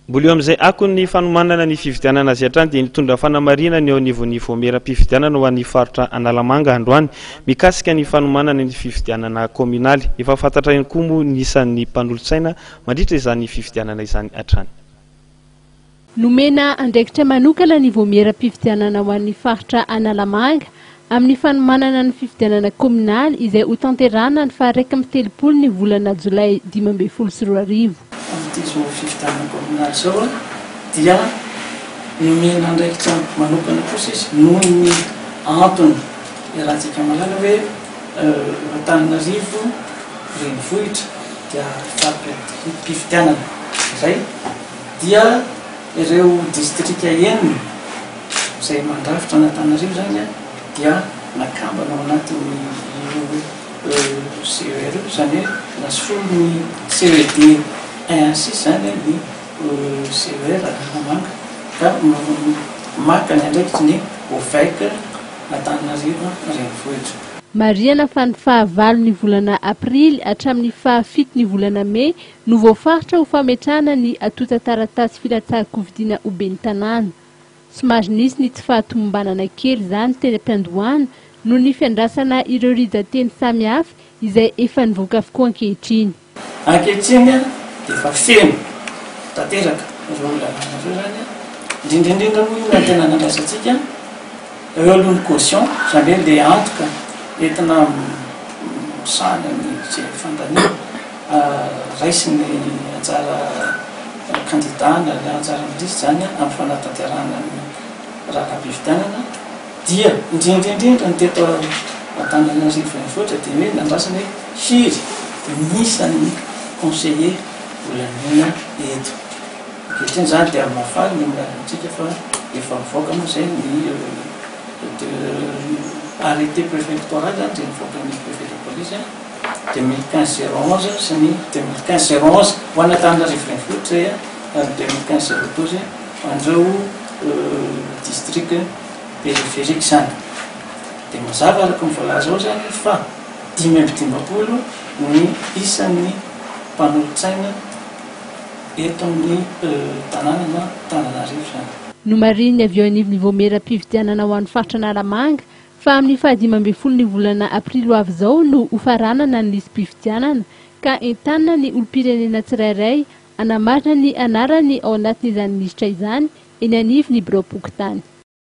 Mbola eo amin'izay akon'ny fanomanana ny fifidianana azy hatrany dia nitondra fanamarihana ny eo anivon'ny vaomieram-pifidianana ho an'ny faritra Analamanga androany mikasika ny fanomanana ny fifidianana kaominaly. Efa fantatra ihany koa moa ny isan'ny mpanolotsaina mandritra izany fifidianana izany hatrany. Nomena andraikitra manokana ny vaomieram-pifidianana ho an'ny faritra Analamanga amin'ny fanomanana ny fifidianana kaominaly izay hotanterahana ny faha 31 ny volana jolay 2015. Amin'ity izao fifidianana kaominaly izao dia nomena andraikitra manokana kosa izy noho ny antony iarahantsika mahalala hoe Antananarivo renivohitra dia fari-pifidianana izay. Dia ireo distrika enina izay mandrafitra an'Antananarivo izany dia nakambana ao anatin'io CER io, izany hoe nasolo ny CED un à six izany ny CER Analamanga ka maka ny andraikitry ny OVEC Antananarivo renivohitra. Marihana fa ny faha valo ny volana aprily hatramin'ny faha fito ny volana mey no voafaritra ho fametrahana ny antontan-taratasy filatsahan-kofidiana ho ben'ny tanàna. Somary nisy ny tsy fahatomombanana kely izany teny am-piandohana noho ny fiandrasana ireo rijan-teny samihafa izay efa nivoaka avokoa ankehitriny. Ankehitriny dia efa feno tanteraka ireo lalàna ireo izany, indrindra indrindra moa io no tena nandraisantsika eo aloha ny caution, izany hoe ilay antoka entina misahana ny izay fandaniana. Raisiny anjara kandida na ny anjara milisy izany amin'ny fanatanterahana ny raharaham-pifidianana dia indrindra indrindra ny teto Antananarivo renivohitra dia hoe nandrasana hoe firy ny isan'ny conseiller holaniana eto. Ankehitriny izany dia mahafaly ny milaza amintsika fa efa mivoaka moa izay ny arrêté préfectoral izany izay nivoakan'ny préfet de police. 2015 011 sy ny 2015 011 ho an'Antananarivo Renivohitra izay ary ny 2015 012 ho an'ireo district périphérique izany. Dia mazava araka ny voalaza ao izany fa 55 ny isan'ny mpanolotsaina eto amin'ny tanàna na Antananarivo izany. Nomarihin'ny avy eo anivon'ny vaomieram-pifidianana ho an'ny faritra Analamanga Fa amin'ny faha 15 ny volana aprily ho avy izao no hofaranana ny lisi-pifidianana ka entanina ny olom-pirenena tsirairay hanamarina ny anarany ao anatin'izany lisitra izany eny anivon'ny biraom-pokontany.